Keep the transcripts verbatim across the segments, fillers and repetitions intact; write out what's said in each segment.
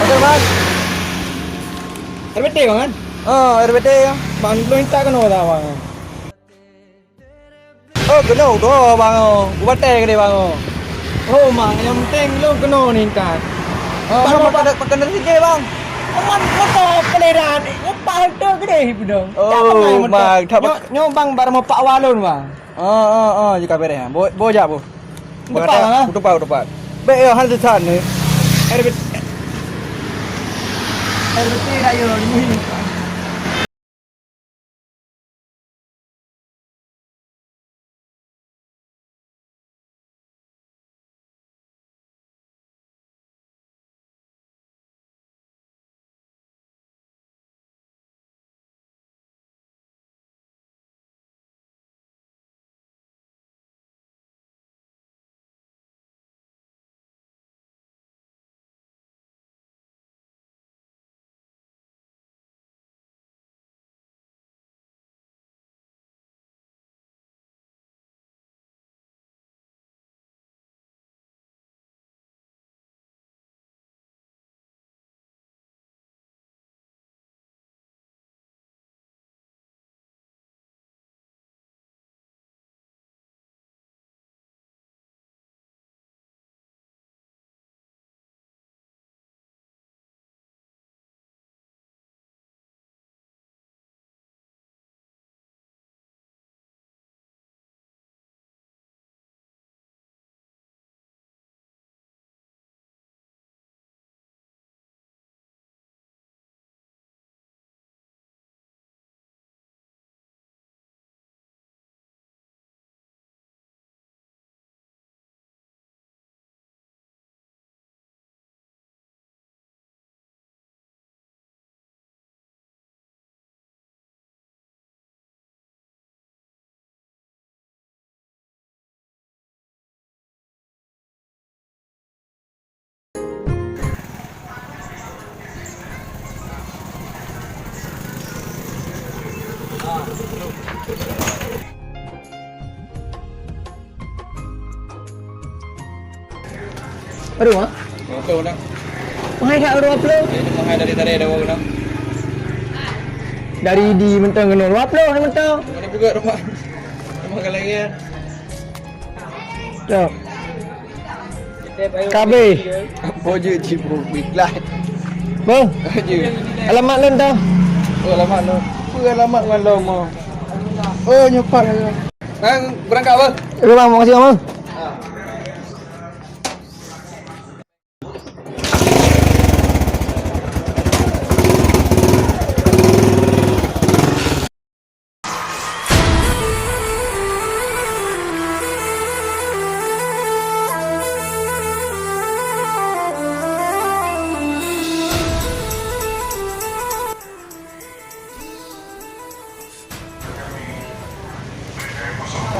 Oke, Bang. R B T, Bang, kan? Oh, R B T, ya. Bang, belum minta kena dah, Bang. Oh, kena udah, Bang. Oh, gua batai ke dia, Bang. Oh, oh, Bang, yang penting lu kena ni, kan. Oh, Bang, Bang, Bang, pakai, pakai dari sini, Bang. Aman, kata peleran. Apa harta gede, Bang? Oh, Bang, tak nyob, nyob, Bang, baru mau Pak Walon, Bang. Ah, ah, ah, jika beres, ah. Bo, bo jak, bo. Tepat, ah. Tepat, tepat. Baik, ya, hal tesan ni. R B T, R B T dah, ya, ni. Aduh, Mak. Moto dah. Mahai dah dua puluh. Ini mahai dari tadi ada orang dah. Dari di Menteng kena dua puluh ni Menteng. Mana juga rumah? Rumah kalau ya. Cok. K B. Apa je cik bro, iklan. Bang. Aje. Alamat lôn dah. Oh, alamat lôn. Apa alamat ngon lôn, Bang? Oh, nyopak. Bang, berangkat, Bang. Oke, Bang, makasih, Bang.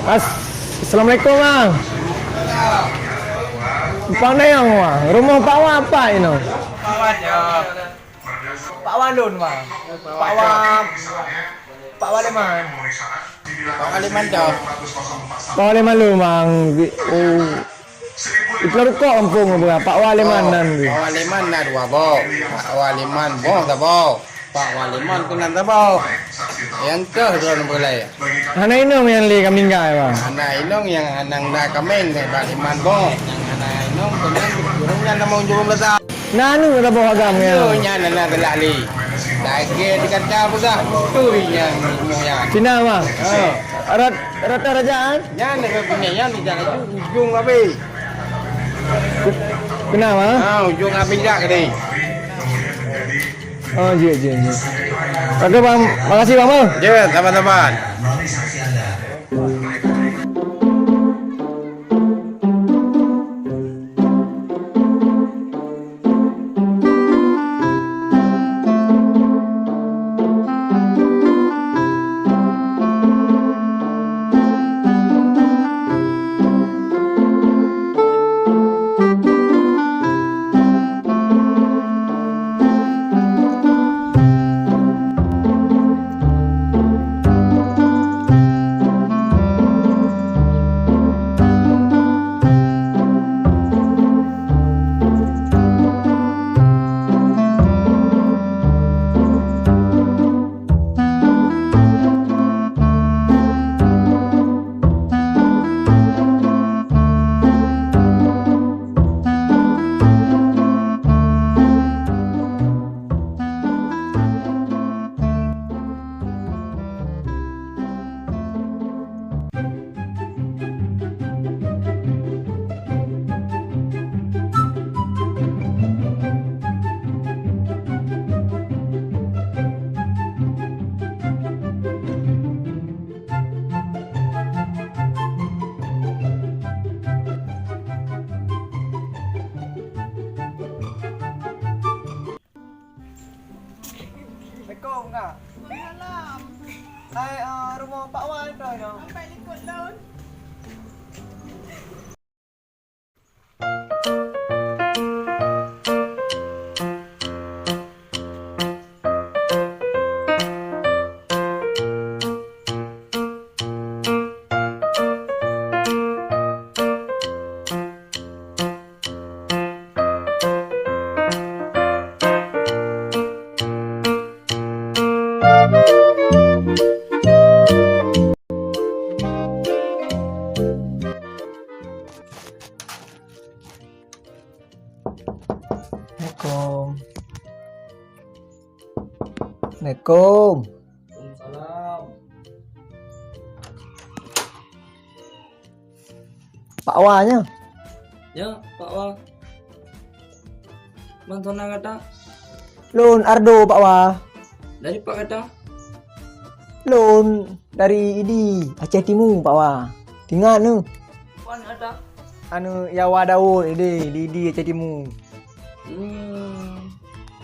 As-, Assalamualaikum, Bang. Pandai, Bang. Rumah Pak Wan apa ini? Pak Wan, ya. Pak Wan lôn, Bang. Pak Wan. Pak Wan Leman. Pak Wan Leman, dah. Pak Wan Leman lôn, Bang. Oh. Itu lah rukok kampung apa? Pak Wan Leman nan. Pak Wan Leman na dua boh. Pak Wan Leman boh saboh. Pak Waliman keunan saboh. Nyang keuh droe beulée. Hana inong nyang lé ka meuninggai, Bang. Hana inong nyang hana na kaméng bak Liman boh. Nyang hana inong keunan ureueng nyan tamong jurông leusa. Na aneuk saboh agam nyan. Yo, nyan na teulah lé. Lagée dikata peugah, tui nyang nyan. Cina, Bang. Ha. Rot, rot raja, kan? Nyan dekat sini, nyan di jalan tu, ujung habis. Kenapa? Ha, ujung habis jak tadi. Oh, jeuet, jeuet, jeuet. Oke, Bang. Makasih, Bang, Bang. Jeuet, sama-sama. Assalamualaikum, Kak. Waalaikumsalam. Hai, eh, rumoh Pak Wan, tu, tu. Sampai likot lôn. Assalamualaikum. Assalamualaikum. Waalaikumsalam. Pak Wa nyoe? Ya, Pak Wa. Mantong na gata? Lôn Ardo, Pak Wa. Dari pat gata? Lôn dari Idi, Aceh Timu, Pak Wa. Ingat neuh? Wan gata? Anu, Yawa Daud, Idi, di Idi, Aceh Timu. Hmm.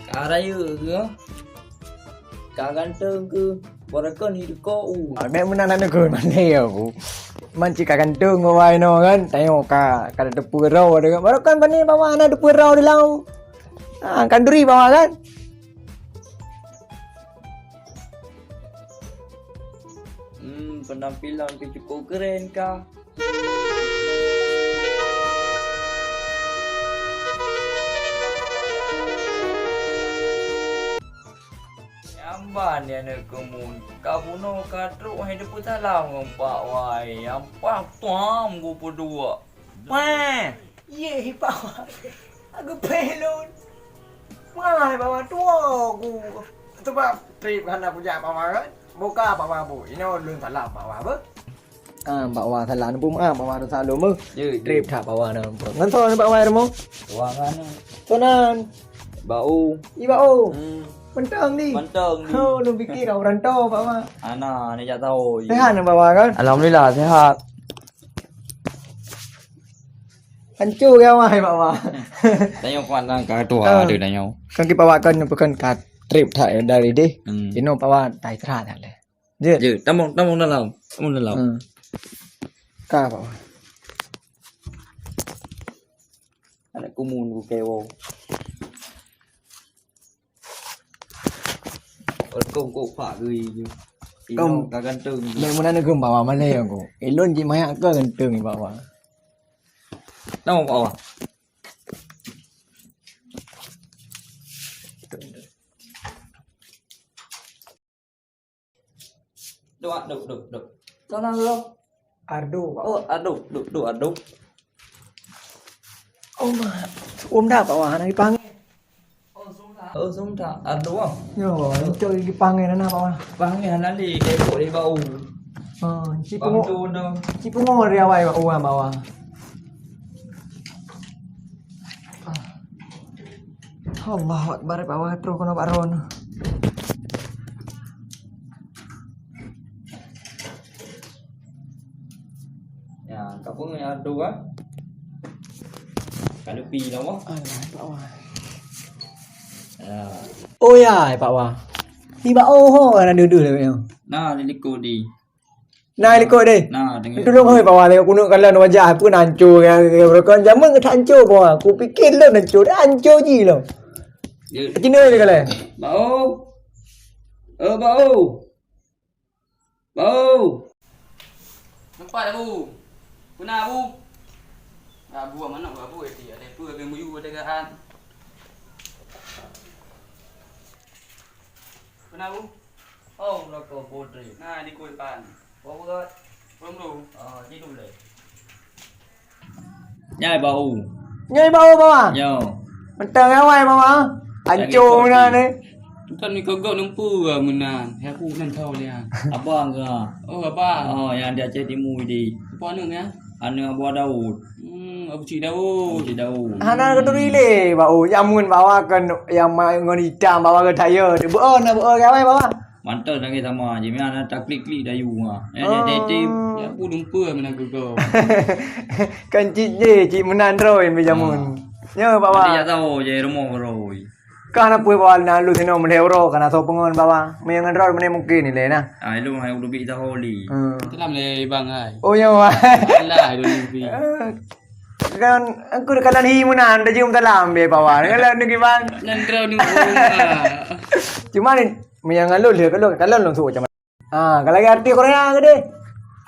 Ka rayeuk keuh? Ka ganteng keuh? Baroekon hidup kau. Ah, mek meunan aneuk keuh, mandai aku. Man cit ka ganteng kau wai no kan. Tanyoe ka, ka teupeu rau ada kan. Baroekon bani bawah na teupeu rau di lau. Ah, kanduri bawah kan. Hmm, penampilan keuh cukup keren kah. Nyamban ya neuk keumun, ka bunoe ka trok hai teupeu salam ngon Pak Wai, nyang paih tuam gupeuduek. Pah! Yeh, Pak Wai. Aku peh lôn. Mai Pak Wai tuwo ku. Sebab trip hana kujak Pak Wai kan? Buka Pak Wai bu. Inoe lôn salam Pak Wai beuh. Ah, Pak Wa salah neupeu maaf, Pak Wa salah lom. Trip that Pak Wa na. Ngon soe Pak Wa rumoh? Wa ngana. Soe nan? Bau. I Bau. Hmm. Mantong di. Mantong di. Oh, lôn pikir orang to Pak Wa. Ana, ni jak tahu. Sehat na Pak Wa kan? Alhamdulillah sehat. Hancur ya wahai Pak Wa. Tanyoe kuat nang ka tua ada tanyoe. Kan kita Pak Wa kan bukan kat trip that dari deh. Hmm. Inoe Pak Wa tai terat tak leh. Jeuet. Jeuet. Tamong, tamong dalam. Tamong dalam. Hmm. Ka, Pak. Aneuk kumun ku kewo. Kong kok pak gei je. Kong ka ganteng. Mek meunan geuh bawa malée aku. Ilôn jimayak ke ganteng bawa. Tamong bawa. Dok, dok, dok, dok. Sana dulu. Ardo, Pak. Oh, Ardo, dok, dok, Ardo. Oh, ma. Um dah, Pak Wah, nak dipanggil. Oh, sebentar. Ardo, Wah. Yo, itu dipanggil anak, Pak Wah. Panggil anak di depok di bau. Oh, cik Bang pungo. Dodo. Cik pungo dari awai, Pak Wah, Pak Wah. Allahu Akbar, Pak Wah, terus kena Pak Ron. Ya, ka peue ngon Ardo, ah? Ka leupi lom, ah. Alah, Pak Wah. Ya. Oh ya, Pak Wah. Di bak oh ho na deuh-deuh lewat nyoe. Nah, di likot di. Nah, likot deh. Nah, dengan tulung hoi Pak Wah, tengok kunut kalon wajah pun hancur ya, ya, berekon jameun ke hancur Pak Wah. Aku pikir lon hancur, dah hancur ji lom. Ya. Cina ni kalau. Bau. Oh, bau. Bau. Nampak tak, Bu? Pernah, Bu? Abu manok, Abu, eh, ada apa, ada muyu, ada gahan. Pernah, Bu? Oh, loko putri. Nah, di kuipan. Bau berat. Belum, belum. Oh, tidur boleh. Nyai bau. Nyai bau, Pak Wah? Nyo. Mentang awai, Pak Wah. Lagi hancur kau meunan ni. Entah ni kau gok numpu ke meunan. Ya, aku nan tahu dia. Abang ke? Oh, abang. Oh, yang di Aceh Timur di. Apa aneuk ya? Aneuk Abu Daud. Hmm, Abu Cik Daud. Abu Cik Daud. Hana keuturi lé, Pak Wah. Jameun Pak Wah kan yang mai ngon hitam Pak Wah ke tayar. Beu na beu awai, Pak Wah. Mantap lagi sama je. Mia na taklik-klik dayu ha. Ya, oh. Jadi tim. Ya, aku lupa mana Google. Kan cik je, cik meunan droe yang bejamun. Ah. Ya, Pak Wah. Nanti ya tahu je rumah beroi. Kan apa Pak Wah na lu sino meulihat uroe, kan asal pengon Pak Wah. Mia ngon droe mana mungkin ni leh nah. Ah, lu hai udah bi tahu li. Hmm. Salam leh bang hai. Oh, ya, Wah. Alah, dulu bi. Kan aku dah kalan hi meunan, dah jom salam be Pak Wah. Kalau ni gimana? Nan droe ni. Cuma ni Meunyoe ngon lôn lheueh ka lôn, ka lôn lôn suok macam mana. Ha, ka lagèe artis Korea keudeh.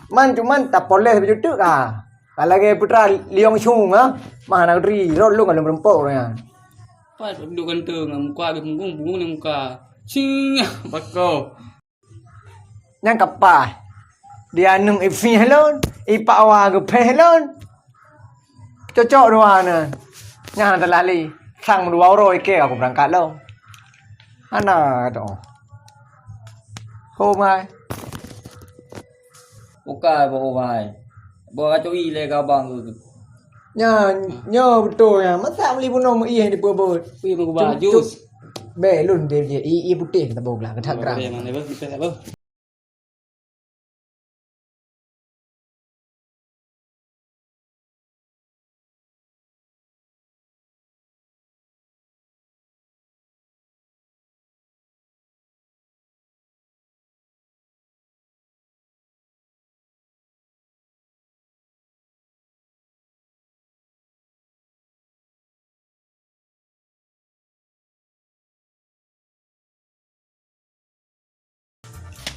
Man cuman tapoles baju teuk ka. Ka lagèe putra Liong Chung ha. Mah aneuk neugeri, rot lôn ka lôn meurumpok Korea. Pat duek ganteng, muka di punggung, punggung di muka. Cing, bako. Nyang ka paih. Di aneuk ipiih lôn, ipak wa geupéh lôn. Cocok dua na. Nyan telah lé. Sang dua uroe ikei aku berangkat lom. Hana tu. Ho mai. Bukai boh mai. Boh kacui lé ka abang tu. Nya, nya beutôi nya. Masa meuli bunoe meuiéh di peubuet? Ui, meuba jus. Be lôn deh je. I, i putéh kita boh lah, kedak gerah. Mana beuh, kita beuh.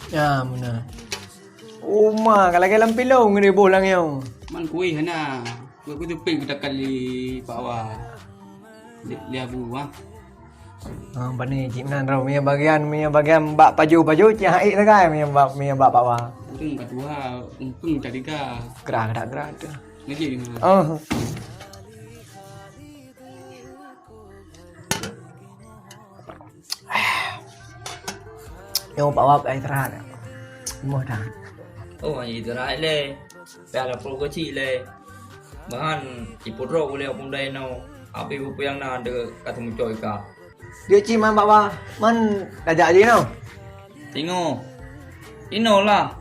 Ya, meunan. Uma ka lagèe lam filem ngon iboh langèe. Man kuéh hana. Kuéh kuteupeue kutakan lé Pak Wa. Lé, lé Abu Wa. Ah, bani cik meunan droe. Mie bagian, mie bagian bak paju-paju cik hai sagai mie bak, mie bak Pak Wa. Untung ka tuha, untung ka tiga. Gerah, gerah, gerah tu. Lagi ni. Oh. Nyoe Pak Wab ai istirahat. Moh dah. Oh, ai istirahat lé. Pih ada puluh keuchik lé. Bahan ipudrok uleh pemuda inoe. Api bupuyang na deuek ka teumucoi ka. Dia cik man Pak Wab. Man tajak jinoe. Tingoh. Inoe lah.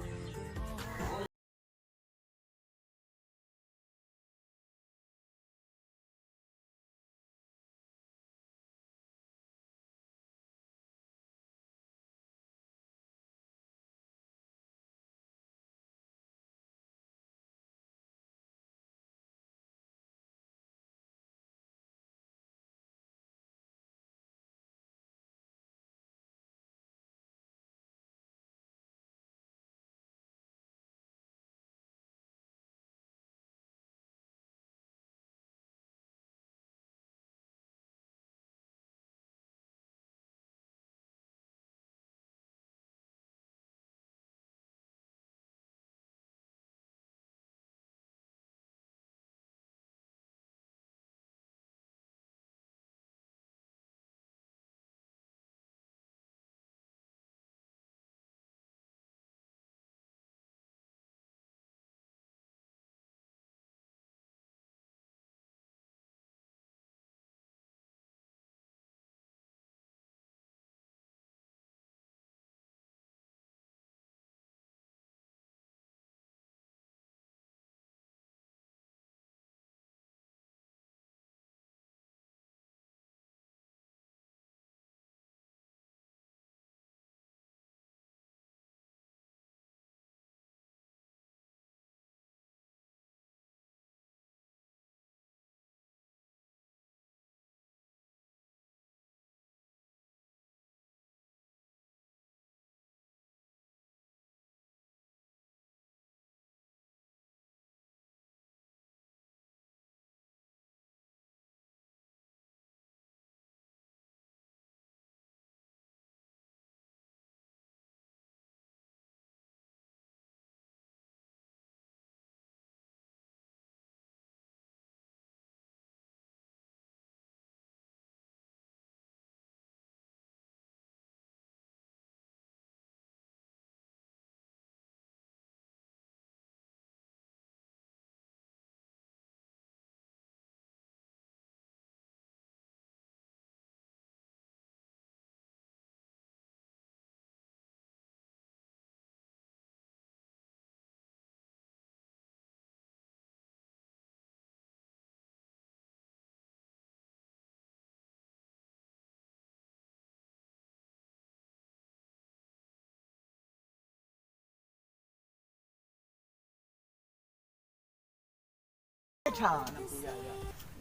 Cha, ya,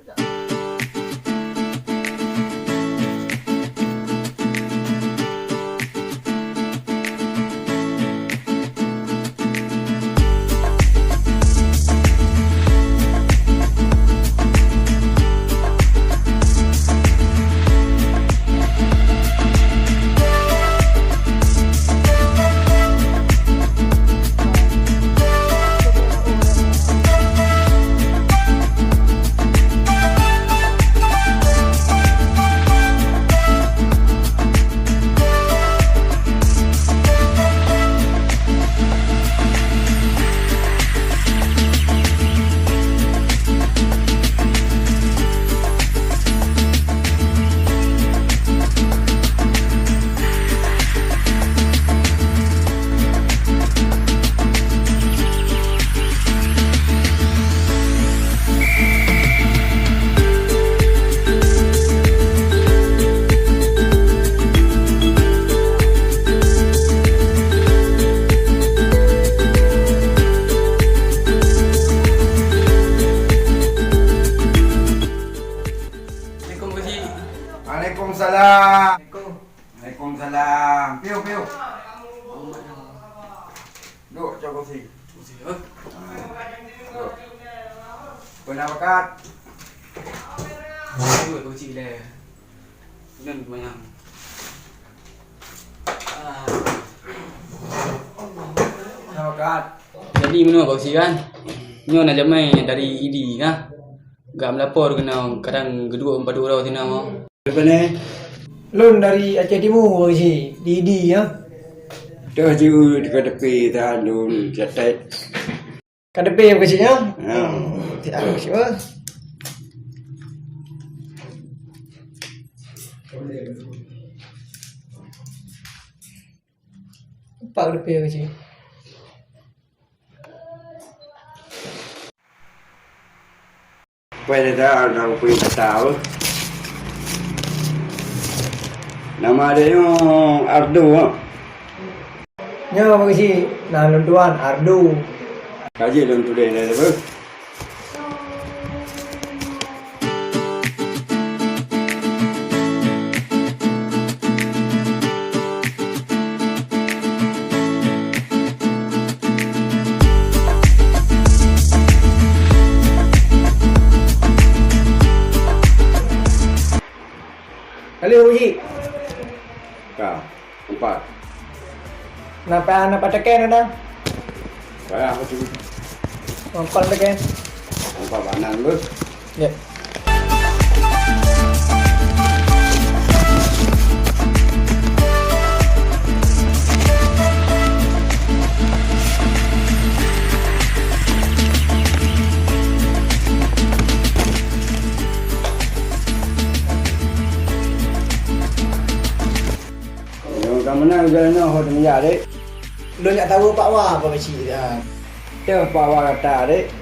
ya. Assalamualaikum, Pak Cik. Waalaikumsalam. Waalaikumsalam. Piu, piu. Duek, cok kursi. Kursi, eh? Ha. Duek. Peue na bakat? Duek, kursi lé. Nan manyang. Ah. Peue na bakat? Jadi, meunoe, Pak Cik, kan? Nyoe na jamé dari Idi, kan? Gak meulapor keunoe, kadang geuduek padub uroe sinoe. Lepas ni, lôn dari Aceh Timu, Pak Cik, di Idi, ya. Toh jeuet ka teupé that lôn catat. Ka teupé, Pak Cik, ya? Ya. Hmm, tidak, Pak Cik, ya. Empat ka teupé, Pak Cik. Pai dah dah, dah rupanya kata apa? Nama dia nyoe Ardo, ha? Nyoe, Pak Cik, na lôn tuan, Ardo. Ka jeuet lôn tuléh lé apa? Halo, Uji. Ka, empat. Napa, napa teken ada? Payah aku tu. Empat teken. Empat banan, bos. Ya. Nyang ka meunan jalan nyoe ho teumeuja, dek. Lôn jak tahu Pak Wa, Pak Cik, ha. Teuh Pak Wa gata, dek.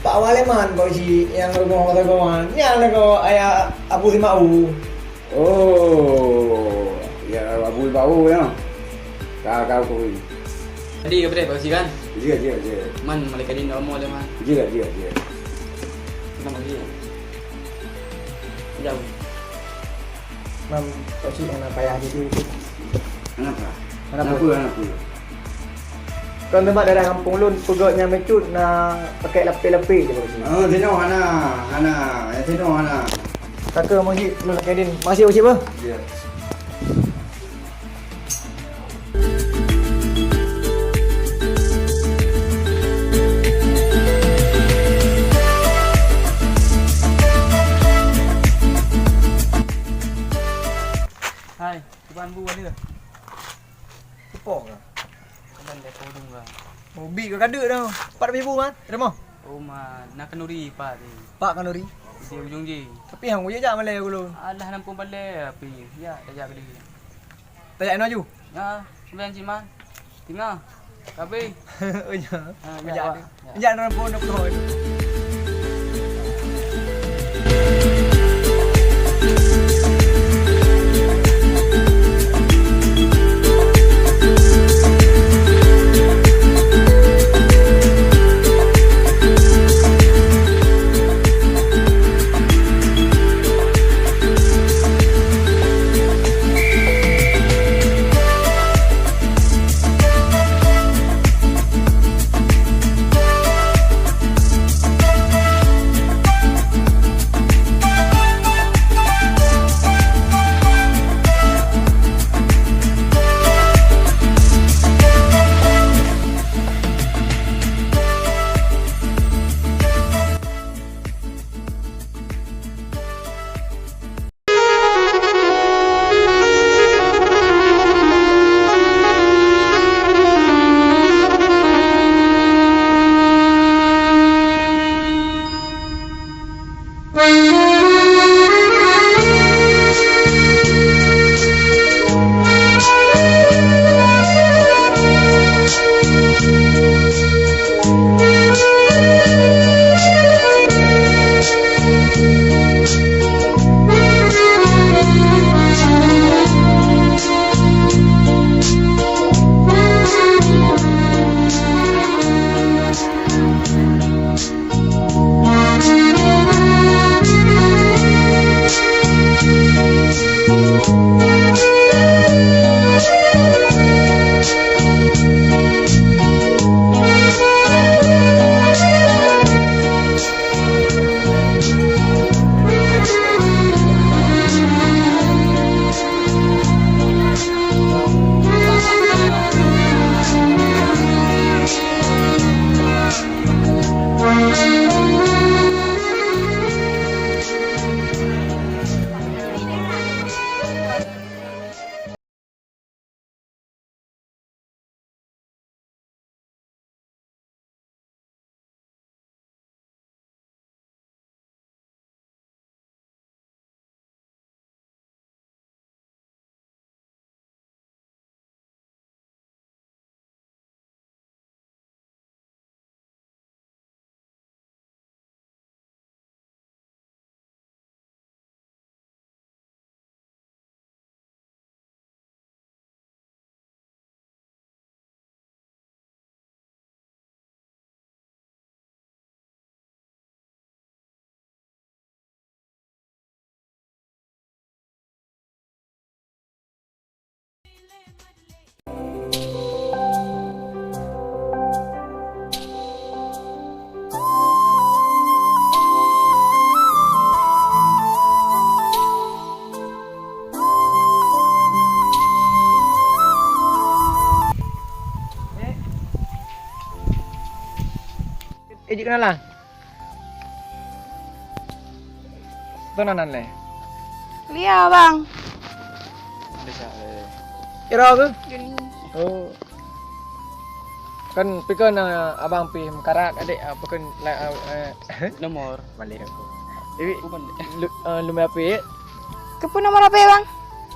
Pak Wa leman, Pak Cik, nyang rumoh Kota Gowan. Nyan lagoe ayah Abu Simau. Oh, ya Abu Simau, ya. Ka, ka, aku. Jadi, ka beureh, Pak Cik, kan? Jeuet, jeuet, jeuet. Man, malaikat ini umur dia, man. Jeuet, jeuet, jeuet. Kenapa dia? Jauh. Mam, Pak Cik, hana payah jijak. Kenapa? Kenapa? Kenapa, kenapa? Kan teuma daerah kampung lôn, peugöt nyang meucut na pakai lapéh-lapéh je, Pak Cik. Oh, sinoe hana, hana. Ya, sinoe hana. Ka keuh, Pak Cik, lôn lakèe din. Makasih, Pak Cik, bah. Ya. Hai, Tuan Bu ada? Seupôt ke? Kadang dek podong ke? Oh, bi ke kadek dah. Empat ribu mah, ada mah? Oh, mah, nak kenduri, Pak, ni. Pak kenduri? Di ujung ji. Tapi hang uya jak malai aku lôn. Alah, nampung palai, api. Ya, dah jak kediri. Tajak inoe aju? Ya, sampai Cik Man. Tinggal. Kabe. Oh, ya. Ha, ya, jak Pak. Ya. Jak dalam pohon, dalam pohon. Kenalan. Teunanan lé. Lia, Bang. Bisa, eh. Ira ke? Juni. Oh. Kan pikon, eh, abang pih meukarat, adek, eh, pikon la-, eh, eh. Nomor. Balik aku. Ibi, aku balik. Lu, eh, lumbai api. Keupeue nomor H P, Bang?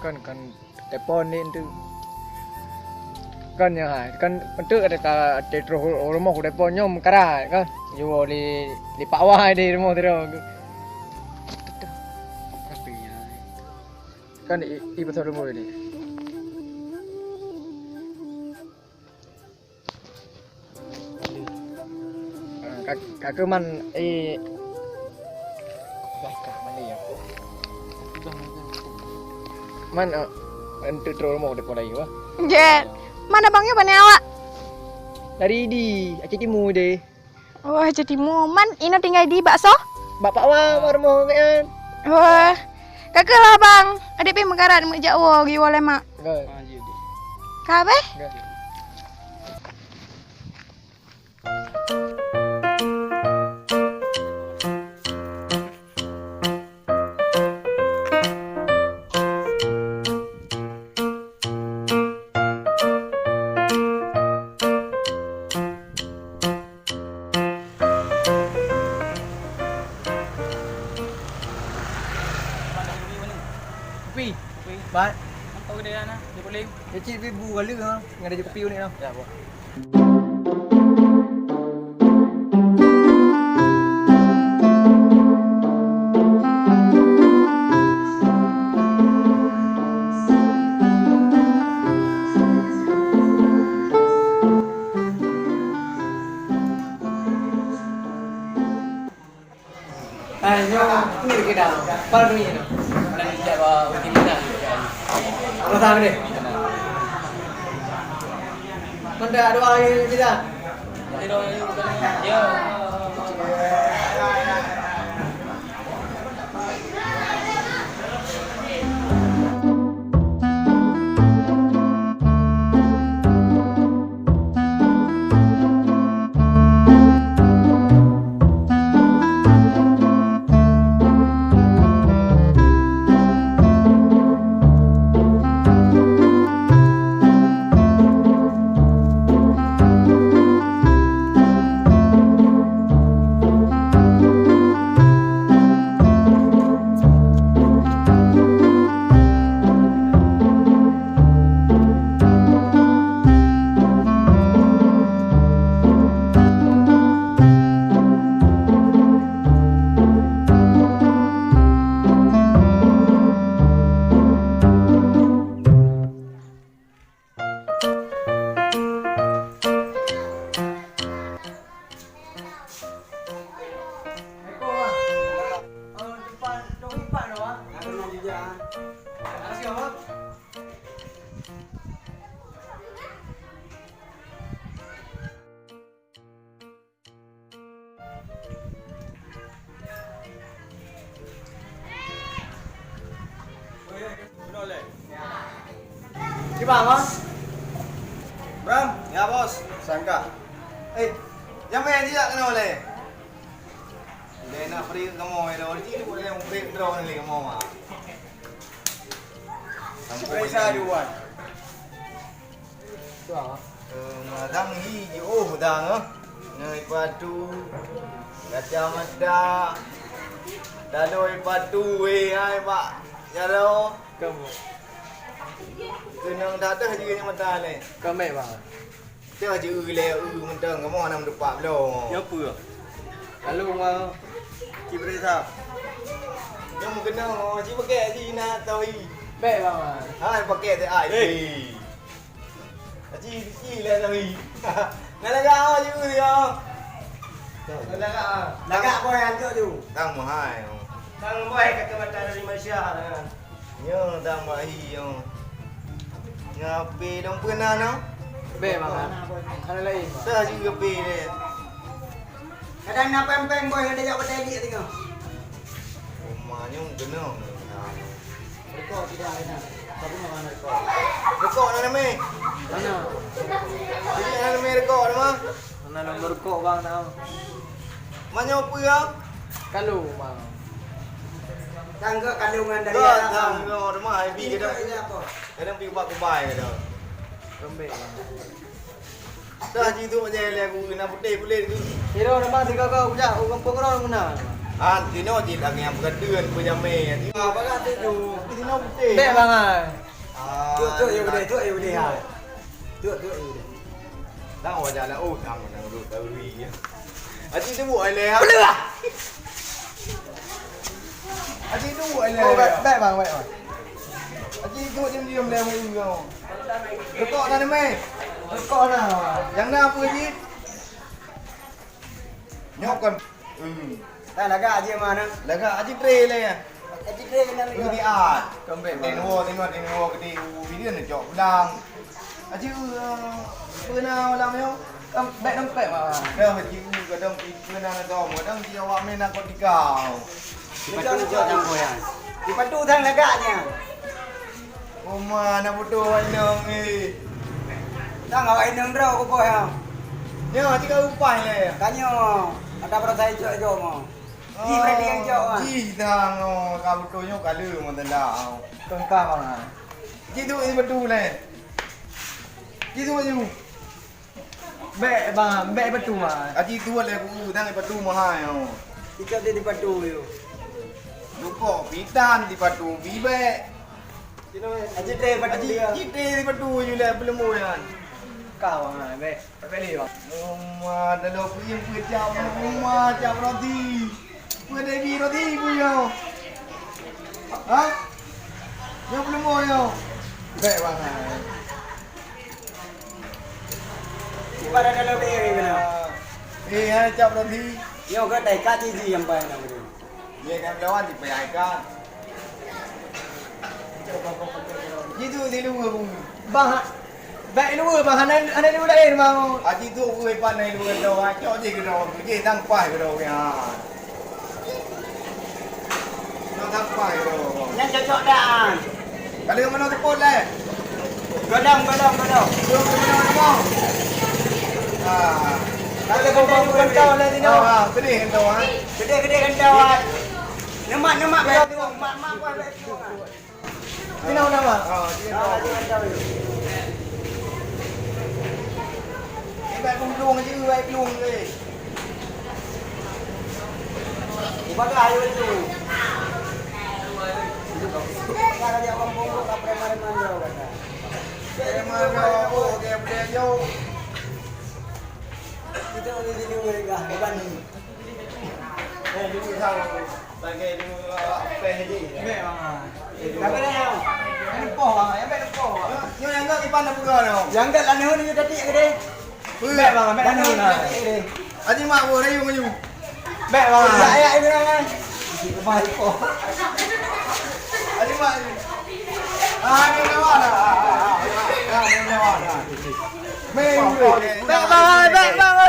Kan, kan. Telepon ni tu. Kan nyan hai, kan enteuk ada ka, ka troh rumoh ku telepon nyoe meukarat kan. Jiwoe lé, lé Pak Wai di rumoh tu. Kan i, i pasal rumoh ni. Ka, ka keuman, eh, man, eh, enteuk troh rumoh depan lagi, wah. Jeuet. Man abang nyoe pane awak? Dari di Aceh Timu deh. Oh, Aceh Timu. Man inoe tinggai di bak soe? Bak Pak Wa, bak rumoh nyan. Wah. Ka keuh lah, Bang. Adik pih meukarat meujak woe, geuwoe lé mak. Enggak. Ka habéh? Enggak. Kupi. Kupi. Bat. Apa dia nak? Dia boleh. Dia cit bu kali ha. Ngan ada kupi unik tau. Ya, buat. Hai, nyoe tu kita. Pal tu ni. Kalau tidak, wah, mungkin kita. Apa salah ni? Mantap, dua hari kita. Ya. Kiban, Bos? Bram, ya, Bos. Sangka. Eh, jamé jijak keunoe lé. Lé nak free kamoe lé, di sini boleh mungkin drone lé kamoe, Mak. Sampai sa dua. Dang hi jiôh dang, eh. Nyoe ipatu, kacamata, taloe ipatu, weh, hai, bak jaroe. Keunong that teuh jih nyoe mata lé. Ka mè, Bang. Teuh jih eu lé, eu mantong, kamoe hana meutupat bloe. Nyoe peue? Lalu, Bang, ci peuriksa. Nyoe meukeunong, ci pakèk jih na tahi. Bèk, Bang. Hai, pakèk teuh ai. Eh. Aci, aci, lé tadi. Nak lagak awak juga dia. Nak lagak ah. Lagak boy antuk tu. Tang mahai. Tang boy kata mata dari Malaysia. Nyo tang bahi nyo. Ngapi dong pernah no? Be mama. Ada lain. Dah juga pi deh. Kadang na pèng-pèng boy ada jak batèe dik tengok. Rumah nyo kena. Rekod tidak ada. Tapi mana rekod? Rekod na namé? Mana? Jadi na namé rekod nama? Mana nomor rekod bang na? Manyoe peue, Am? Kalung, Bang. Tangga kalungan dari Ka, Arab, tang, Bang. Nyoe rumah, Abi, Ini kadang, ini apa? Kadang pi ubak kubai kadang. Lembek, Bang. Dah ji tu macam lé aku kena putih kulit tu. Kira nama tiga kau kujak, aku kampung orang mana? Ah, tino ji lagi yang berketuan pun jamé. Ah, bagas tu ju. Tino putih. Bek, Bang, ah. Ah, tu, tu, ya udah, tu, ya udah, ha. Tu, tu, ya udah. Dah wajah lah, oh, dah mana dulu tahu ni. Aji tu buat lé. Aji tu buat lé. Oh, baik, baik, Bang, baik, Bang. Aji tu diam-diam lé, mai kau. Rekok dah mai. Rekok dah. Yang na apa, Ji? Nyoe kan. Hmm. Dah lagak aja mana? Lagak aja tre lé. Aja tre kena lagak. Ini ah. Kembali. Tengok, tengok, tengok gede. Ini nak cok pulang. Aja, eh, pernah malam nyoe. Kan baik dompet, Mak. Dah, aja, kadang pernah nak tahu, kadang dia awak main narkotika. Sipatu kok nyang goyang. Sipatu sang lagaknya. Uma, anak bodoh awak inong ni. Sang awak inong droe kupoh ya. Nyoe, cit ka upah lé. Tanyoe, ada perasaan icok-icok mo. Ji berarti yang cok, ah. Ji sang, oh, ka bodoh nyoe ka le mo tanda. Tengka, Bang. Ji tu, ji betul lé. Ji tu, ji. Bèk, bang, bèk ipatu, bang. Aji tuwat lé guru, dan ipatu mahai, oh. Icok dia dipatu, yo. Lukok pitan dipatu, bibèk. Aji teh ipatu Aji dia. Aji teh ipatu, yo, lé, peuleumo nyan. Kau, bang, bèk. Bèk lé, bang. Rumah, dah lo puyeng peucak, rumah, cak berarti. Peue Debi roti peue nyoe? Ha? Nyoe peuleumo nyoe. Bèk bangai. Ibarat dalam diri kena. Eh, hai cap roti. Nyoe ka tai ka jiji nyang pai na beudôh. Ye kan lawan dipayah ikan. Jitu di luwa bumi. Bah, bèk luwa bah, hana, hana luwa laén bah. Aji tu ureueng pan na luwa dong, acok jih keudroe, jih tang paih keudroe nyan. Nang tang paih keudroe. Nyan cocok dak, an? Kali mana tepot lé? Godong, godong, godong. Godong, godong, godong. Ah. Kali godong, godong, godong lé sini. Ah, gede kentau, ah. Gede, gede kentau, ah. Nemak, nemak, bèk. Mak, mak, bèk. Sini, nama? Ah, sini. Ah, sini, sini. Ibai pun pelung je, ibai pelung je. Ibadah ayo tu. Kan ada orang pun tak preman-preman dia kata. Preman dia, oh, dia boleh jauh. Kita boleh jadi mereka, bukan ni. Eh, dulu salah. Lagèe dulu, ah, pèh ji. Bèk, bang. Tapi dah yang, yang poh, bang. Yang bèk poh, bang. Nyoe yang enggak ipan dah peugah nyoe. Yang enggak laneun ni tadi ke deh? Bèk, bang. Bèk laneun. Haji Mak, bu rayu maju. Bèk, bang. Ya, ya, ini, bang. Lepas poh. Haji Mak. Ah, ni lawan dah. Ah, ah, ah, ah, ah, ni lawan dah. Bèk, bang. Bèk, bang.